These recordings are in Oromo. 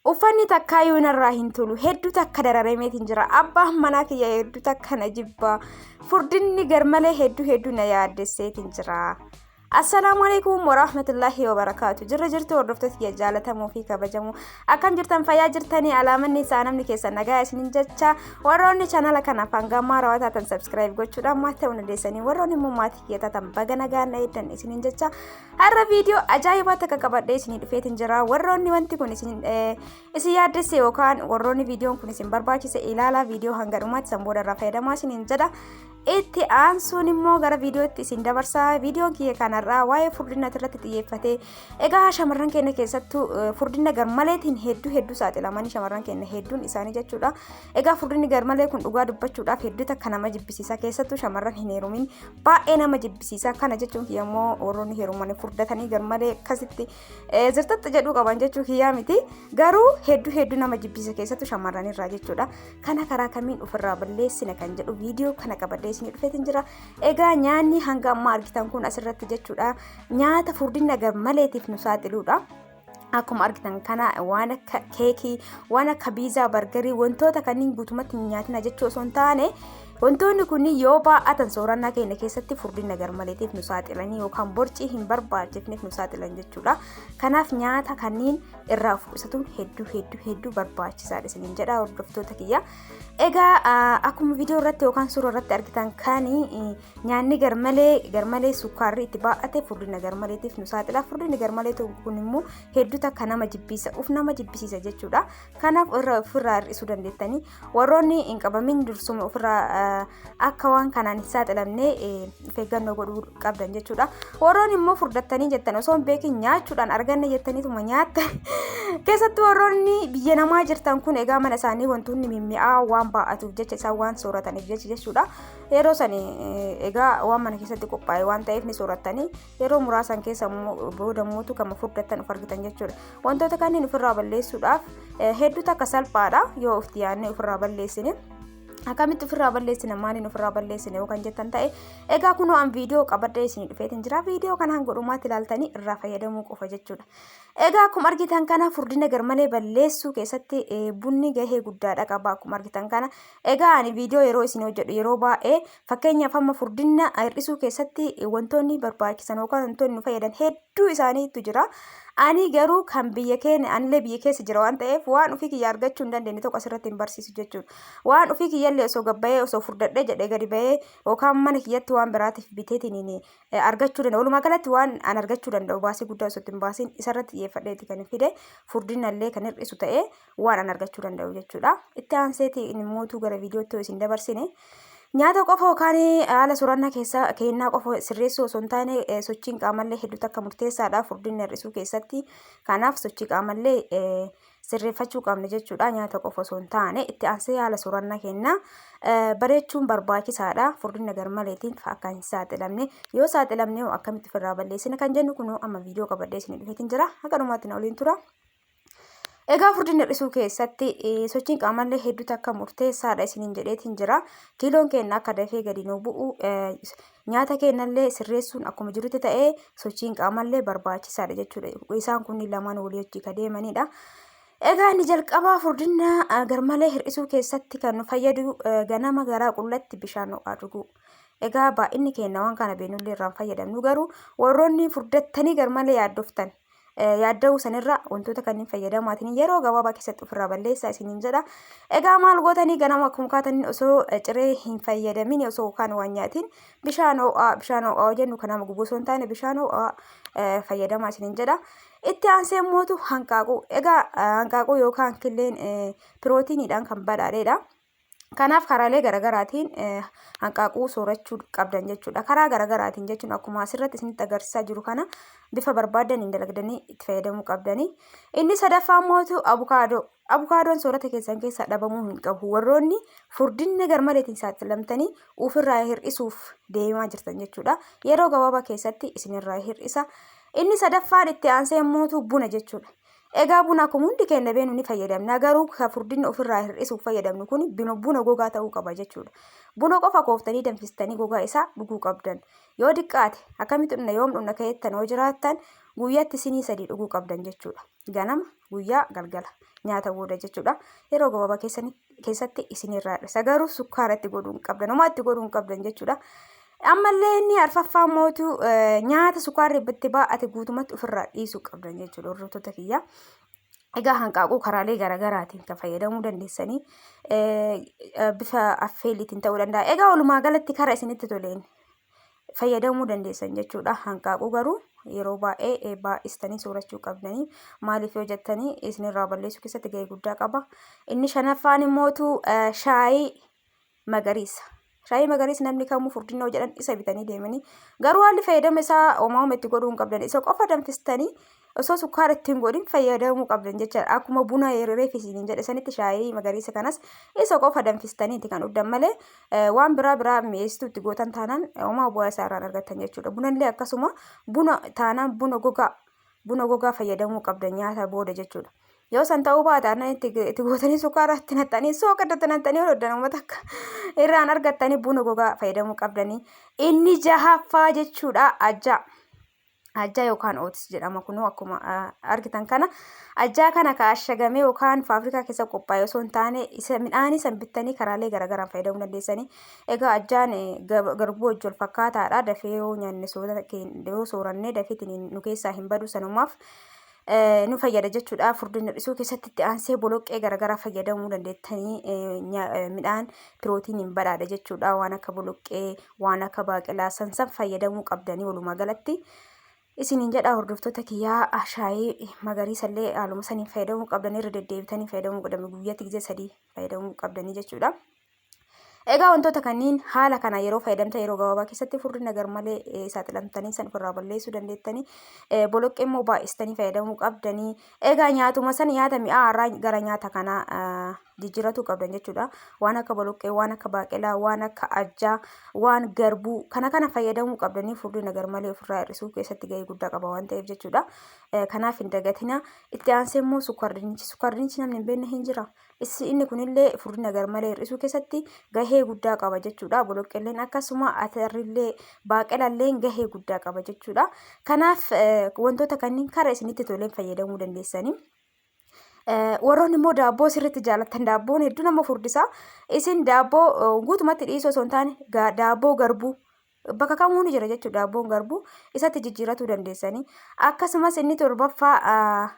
Uffanni takkaayyuu narraa hin tolu. Hedduu takka dararameetiin jira. Abbaan manaa kiyya hedduu takka na jibba. Furdinni garmalee hedduu hedduu na yaaddesseetiin jira. Assalaamu alaikum warahmatullahi wabarakaatu. Jirra jirtu hordoftoota kiyya jaalatamoo fi kabajamoo. Akkam jirtan fayyaa jirtanii alaamanni isaa namni keessan nagaa isinin jecha warroonni chaanala kanaaf hanga ammaa haarawaa taatan subscribe gochuudhaan maatii ta'uu dandeessanii warroonni immoo maatii kiyya taatan baga nagaan na eeddan isinin jecha Har'a viidiyoo ajaa'ibaa takka qabadhee isinii dhufeetiin jira. Warroonni wanti kun isin isin yaaddesse yookaan warroonni viidiyoon kun isin barbaachise ilaalaa viidiyoo hanga dhumaatti san booda irraa fayyadamaa isiniin jedha. Itti aansuun immoo gara viidiyootti isin dabarsa. Viidiyoon kiyya kanarraa waa'ee furdina irratti xiyyeeffate. Egaa shamarran keenya keessattuu furdina garmaleetiin hedduu hedduu saaxilamanii shamarran keenya hedduun isaanii jechuudha. Egaa furdinni garmalee kun dhugaa dubbachuudhaaf hedduu takka nama jibbisiisa. Keessattuu shamarran hin heerumin baay'ee nama jibbisiisa. Kana jechuun kiyya immoo warroonni heeruman furdatanii garmalee akkasitti zirxaxxa jedhuu qaban jechuu kiyyaa miti. Garuu hedduu hedduu nama jibbisiisa keessattuu shamarran irraa jechuudha. Kana karaa kamiin ofirraa balleessina kan jedhu viidiyoo kana qabadhee isinii dhufeetiin jira. Egaa nyaanni hanga ammaa argitan kun asirratti jechuudha. Nyaata furdina garmaleetiif nu saaxiluudha. Akkuma argitan kana waan akka keekii, waan akka biizaa, bargarii wantoota kanneen guutumatti hin nyaatina jechuu osoo hin taane wantoonni kunniin yoo baay'atan soorannaa keenya keessatti furdina garmaleetiif nu saaxilanii yookaan borcii hin barbaachifneef nu saaxilan jechuudha. Kanaaf nyaata kanneen irraa of qusatuun hedduu hedduu hedduu barbaachisaadha isiniin jedha hordoftoota kiyya. Egaa akkuma viidiyoo irratti yookaan suura irratti argitan kan Nyaanni garmalee garmalee sukkaarri itti baay'ate furdina garmaleetiif nu saaxila. Furdinni garmalee kun immoo hedduu takka nama jibbiisa. Uf nama jibbisiisa jechuudha. Kanaaf irra ofirraa hir'isuu dandeettanii warroonni hin qabamin dursuma ofirraa akka waan kanaan hin saaxilamne of eeggannoo godhuu qabdan jechuudha. Warroonni immoo furdattanii jettan osoo hin beekin nyaachuudhaan arganne jettaniituma nyaatta. Keessattuu warroonni biyya namaa jirtan kun egaa mana isaanii wantoonni mimmi'aa waan baay'atuuf jecha isaan waan soorataniif jecha jechuudha. Yeroo sani egaa waan mana keessatti qophaa'e waan ta'eef ni soorattanii yeroo muraasan keessa booda mootu kama furdattan of argitan jechuudha. Wantoota kanneen ofirraa balleessuudhaaf hedduu takka salphaadha yoo ofitti yaadnee ofirraa balleessine. Akkamitti ofirraa balleessina maaliin ofirraa balleessina yoo kan jettan ta'e egaa kunoo an viidiyoo qabadhee isinii dhufeetiin jira viidiyoo kana hanga dhumaatti ilaaltanii irraa fayyadamuu qofa jechuudha. Egaa akkuma argitan kana furdina garmalee balleessuu keessatti bunni gahee guddaadha qaba akkuma argitan kana. Egaa ani viidiyoo yeroo isin hojjedhu yeroo baay'ee fakkeenyaaf amma furdina hir'isuu keessatti wantoonni barbaachisan yookaan wantoonni nu fayyadan hedduu isaaniitu jira. Ani garuu kan biyya keenya anillee biyya keessa jira waan ta'eef waan ofii kiyya argachuu hin dandeenye tokko asirratti hin barsiisu jechuudha. Waan ofii kiyyallee osoo gabbayee osoo furdadhee jedhee gadi bahee yookaan mana kiyyatti waan biraatiif biteetiin argachuu danda'u. Walumaa galatti waan an argachuu danda'u baasii guddaa osoo itti hin baasiin isarratti xiyyeeffadheeti kan fide furdina illee kan hir'isu ta'ee waan an argachuu danda'u jechuudha. Itti aanseeti mootuu gara viidiyootti yoo isin dabarsine nyaata qofa yookaan haala soorannaa keessa keennaa qofa sirreessuu osoo hin taane sochiin qaamallee hedduu takka murteessaadha furdina hir'isuu keessatti. Kanaaf sochii qaamallee sirreeffachuu qabna jechuudha. Nyaata qofa osoo hin taane itti aansee haala soorannaa keenya bareechuun barbaachisaadha. Furdina garmaleetiin akka hin saaxilamne yoo saaxilamne hoo akkamitti ofirraa balleessina kan jennu kunoo amma viidiyoo qabadhee isin dhufeetiin jira. Haga dhumaatti na waliin tura. Egaa furdina hir'isuu keessatti sochiin qaamallee hedduu takka murteessaadha isiniin jedheetiin jira. Kiiloon keenya akka dafee gadi nu bu'u nyaata keenyallee sirreessuun akkuma jirutti ta'ee sochiin qaamallee barbaachisaadha jechuudha. Isaan kunniin lamaan walii wajjin kan deemanidha. Egaa inni jalqabaa furdina garmalee hir'isuu keessatti kan nu fayyadu ganama garaa qullatti bishaan ho'aa dhuguu. Egaa baay'inni keenya waan kana beeknullee irraan fayyadamnu garuu warroonni furdattanii garmalee yaaddoftan yaadda'uu sanirra wantoota kanneen fayyadamaatiin yeroo gabaabaa keessatti ofirraa balleessaa isiniin jedha. Egaa maal gootanii ganama akkuma kaataniin osoo ciree hin fayyadamin osoo kaan waan nyaatiin bishaan ho'aa bishaan ho'aa jennu kan nama gubu osoo hin taane bishaan ho'aa fayyadamaa isiniin jedha. Itti aansee mootu hanqaaquu. Egaa hanqaaquu yookaan killeen pirootiiniidhaan kan badhaadheedha. Kanaaf karaalee garaagaraatiin hanqaaquu soorachuu qabdan jechuudha. Karaa garaagaraatiin jechuun akkuma asirratti isinitti agarsiisaa jiru kana bifa barbaadaniin dalagdanii itti fayyadamuu qabdanii. Inni sadaffaa mootu abukaadoo. Abukaadoon soorata keessan keessaa dhabamuu hin qabu. Warroonni furdinna garmaleetiin saaxilamtanii ofirraa hir'isuuf deemaa jirtan jechuudha. Yeroo gabaabaa keessatti isinirraa hir'isa. Inni sadaffaan itti aansee mootu buna jechuudha. Egaa buna akkuma hundi keenya beeknu ni fayyadamna. Garuu kan furdinna ofirraa hir'isuuf fayyadamnu kun buna gogaa ta'uu qaba jechuudha. Buna qofa kooftanii danfistanii gogaa isaa dhuguu qabdan. Yoo diqqaate akkamitti dhugna yoom dhugna ka'eettan yoo jiraattan guyyaatti sinii sadii dhuguu qabdan jechuudha. Ganama, guyyaa, galgala nyaata booda jechuudha. Yeroo gabaabaa keessatti isinirraa hir'isa. Garuu sukkaara itti godhuu hin qabdan. Homaa itti godhuu hin qabdan jechuudha. Ammallee inni arfaffaa mootu nyaata sukkaarri itti baay'ate guutumatti ofirraa dhiisuu qabdan jechuudha hordoftoota kiyya. Egaa hanqaaquu karaalee garaagaraatiin kan fayyadamuu dandeessanii bifa affeelliitiin ta'uu danda'a. Egaa walumaa galatti karaa isinitti toleen fayyadamuu dandeessan jechuudha. Hanqaaquu garuu yeroo baay'ee baay'istanii soorachuu qabdanii maaliif yoo jettanii isinirraa balleessuu keessatti gahee guddaa qaba. Inni shanaffaan immootu shaayii magariisa. Shaayii magariisa namni kamuu furdina yoo jedhan isa bitanii deemanii garuu haalli fayyadama isaa homaa homa itti godhuu hin qabdan isa qofa danfistanii osoo sukkaara itti hin godhin fayyadamuu qabdan jechaadha. Akkuma buna reef isiniin jedhe sanitti shaayii magariisa kanas isa qofa danfistaniiti kan dhugdan malee waan biraa biraa mi'eessituu itti gootan taanaan homaa bu'aa isaa irraan argattan jechuudha. Bunallee akkasuma buna taanaan buna gogaa fayyadamuu qabdan nyaata booda jechuudha. Yoo san ta'uu baate aannan itti gootanii sukkaara itti naxxanii sooqidda itti naxxanii hodhan uummata akka irraan argattanii buna gogaa fayyadamuu qabdanii. Inni jahaffaa jechuudha ajjaa. Ajjaa yookaan oats jedhama kunuu akkuma argitan kana. Ajjaa kana ka ashagamee yookaan faabirikaa keessa qophaa'e osoo hin taane isa midhaanii san bittanii karaalee garaagaraan fayyadamuu dandeessanii. Egaa ajjaan garbuu wajji wal fakkaataadha. Dafee yoo nyaanne yoo soorannee dafeetiin nu keessaa hin badu sanumaaf nu fayyada jechuudha. Furdina hir'isuu keessatti itti aansee boloqqee garaagaraa fayyadamuu dandeettanii midhaan pirootiiniin badhaadha jechuudha. Waan akka boloqqee, waan akka baaqelaa san san fayyadamuu qabdanii walumaa galatti. Isiniin jedha hordoftoota kiyyaa shaayii magariisa illee haaluma saniin fayyadamuu qabdanii irra deddeebitanii fayyadamuu qabdanii guyyaatti gizee sadii fayyadamuu qabdanii jechuudha. Egaa wantoota kanneen haala kana yeroo fayyadamtan yeroo gabaabaa keessatti furdina garmalee saaxilamtanii san ofirraa balleessuu dandeettanii boloqqee immoo baay'istanii fayyadamuu qabdanii. Egaa nyaatuma san nyaata mi'aa irraa gara nyaata kanaa jijjiirratuu qabdan jechuudha. Waan akka boloqqee, waan akka baaqelaa, waan akka ajjaa, waan garbuu kana kana fayyadamuu qabdanii furdina garmalee ofirraa hir'isuu keessatti gahee guddaa qaba waan ta'eef jechuudha. Kanaaf hin dagatina. Itti aansee immoo sukkaar dinnichi. Sukkaar dinnichi namni hin beekne hin jira. Inni kunillee furdina garmalee hir'isuu keessatti gahee guddaa qaba jechuudha. Boloqqeelleen akkasuma atarrillee baaqelalleen gahee guddaa qaba jechuudha. Kanaaf wantoota kanneen karaa isinitti toleen fayyadamuu dandeessanii. Warroonni immoo daabboo sirriitti jaallattan daabboon hedduu nama furdisa. Isin daabboo guutumatti dhiisuu osoo hin taane daabboo garbuu bakka kamuu ni jira jechuudha daabboon garbuu isatti jijjiirratuu dandeessanii. Akkasumas inni torbaffaa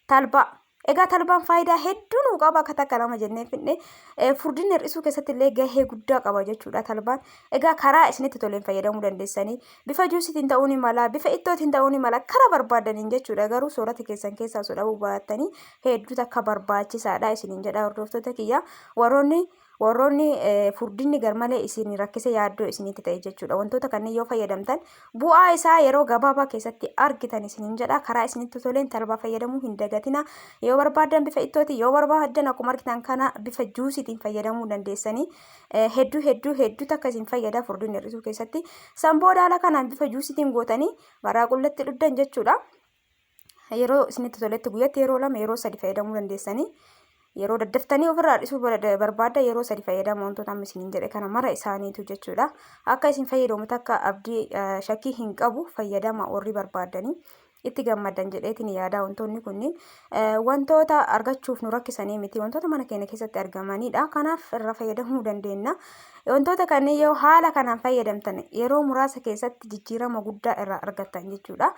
talbaa. Egaa talbaan faayidaa hedduu nuu qaba akka takka lama jennee finne furdina hir'isuu keessatti illee gahee guddaa qaba jechuudha talbaan. Egaa karaa isinitti toleen fayyadamuu dandeessanii bifa juusiitiin ta'uu ni mala bifa ittootiin ta'uu ni mala karaa barbaadaniin jechuudha garuu soorata keessan keessaa osoo dhabuu baattanii hedduu takka barbaachisaadha isiniin jedha hordoftoota kiyya warroonni furdinni garmalee isin rakkise yaaddoo isinitti ta'e jechuudha. Wantoota kanneen yoo fayyadamtan bu'aa isaa yeroo gabaabaa keessatti argitan isiniin jedha. Karaa isinitti toleen talbaa fayyadamuu hin dagatina. Yoo barbaaddan bifa ittootiin yoo barbaaddan akkuma argitan kana bifa juusiitiin fayyadamuu dandeessanii hedduu hedduu hedduu takka isin fayyada furdinni hir'isuu keessatti. San booda haala kanaan bifa juusiitiin gootanii garaa qullatti dhugdan jechuudha. Yeroo isinitti toletti guyyatti yeroo lama yeroo sadi fayyadamuu dandeessanii. Yeroo daddaftanii ofirraa dhisuu barbaadda yeroo sadi fayyadama wantoota amma isiniin jedhe kana mara isaaniitu jechuudha. Akka isin fayyadamu takka abdii shakkii hin qabu fayyadama warri barbaaddanii itti gammaddan jedheetiin yaada wantoonni kunniin wantoota argachuuf nu rakkisanii miti wantoota mana keenya keessatti argamanidha. Kanaaf irra fayyadamuu dandeenya. Wantoota kanneen yoo haala kanaan fayyadamtan yeroo muraasa keessatti jijjiirama guddaa irraa argattan jechuudha.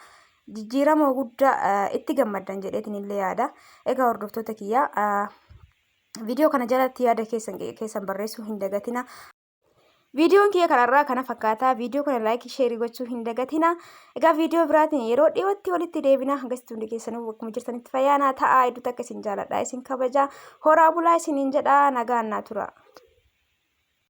Jijjiirama guddaa itti gammaddan jedheetiin illee yaada. Egaa hordoftoota kiyyaa viidiyoo kana jalatti yaada keessan barreessuu hin dagatina. Viidiyoon kiyya kanarraa kana fakkaata. Viidiyoo kana like, share gochuu hin dagatina. Egaa viidiyoo biraatiin yeroo dhiyootti walitti deebina. Hangasitti hundi keessanuu akkuma jirtanitti fayyaanaa ta'a. Hedduu takka isin jaaladha. Isin kabaja. Horaa bulaa isiniin jedha. Nagaan naa tura.